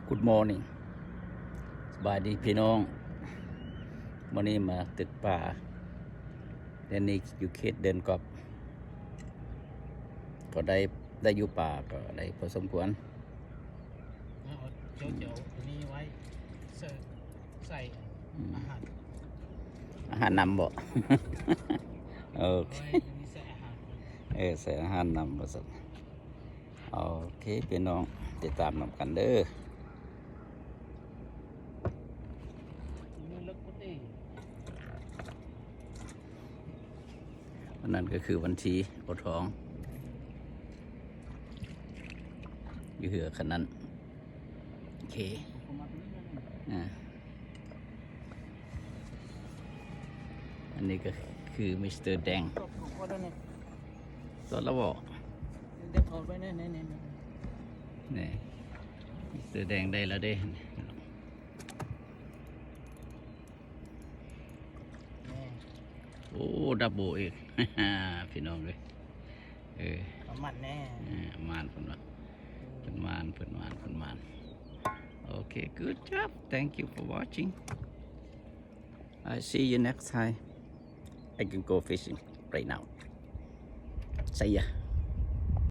Good morning ສະບາຍດີພີ່ນ້ອງ ມື້ນີ້ມາຕຶກປາ ແດນນີ້ຢູ່ເຂດເດີ່ນກອບ ກໍໄດ້ ໄດ້ຢູ່ປາກໍໄດ້ພໍສົມຄວນ. ເຮົາເຈົ້າ ເຈົ້າເອົາຕົວນີ້ໄວ້ ເສີບໃສ່ ອືມ ອາຫານ ອາຫານນຳບໍ? ໂອເຄ ເອົາໄວ້ຕົວນີ້ໃສ່ອາຫານ ເອີ ໃສ່ອາຫານນຳວ່າຊັ້ນ. ໂອເຄ ພີ່ນ້ອງ ຕິດຕາມນຳກັນເດີ. ອັນນັ້ນກໍຄືວັນທີໂອທອງ ຢູ່ເຮືອຄັນນັ້ນ. ໂອເຄ ອ່າ ອັນນີ້ກໍຄືມິສເຕີແດງ ລອດແລ້ວບໍ? ນີ້ ມິສເຕີແດງໄດ້ແລ້ວເດ້. ໂອ້ ດັບເບິນອີກ ພີ່ນ້ອງເອີຍ. ເອີ ປະມານແນ່ ເອີ ໝານເພິ່ນວ່າ ເພິ່ນໝານ ເພິ່ນໝານ ເພິ່ນໝານ. ໂອເຄ good job, thank you for watching, I see you next time, I can go fishing right now, see ya.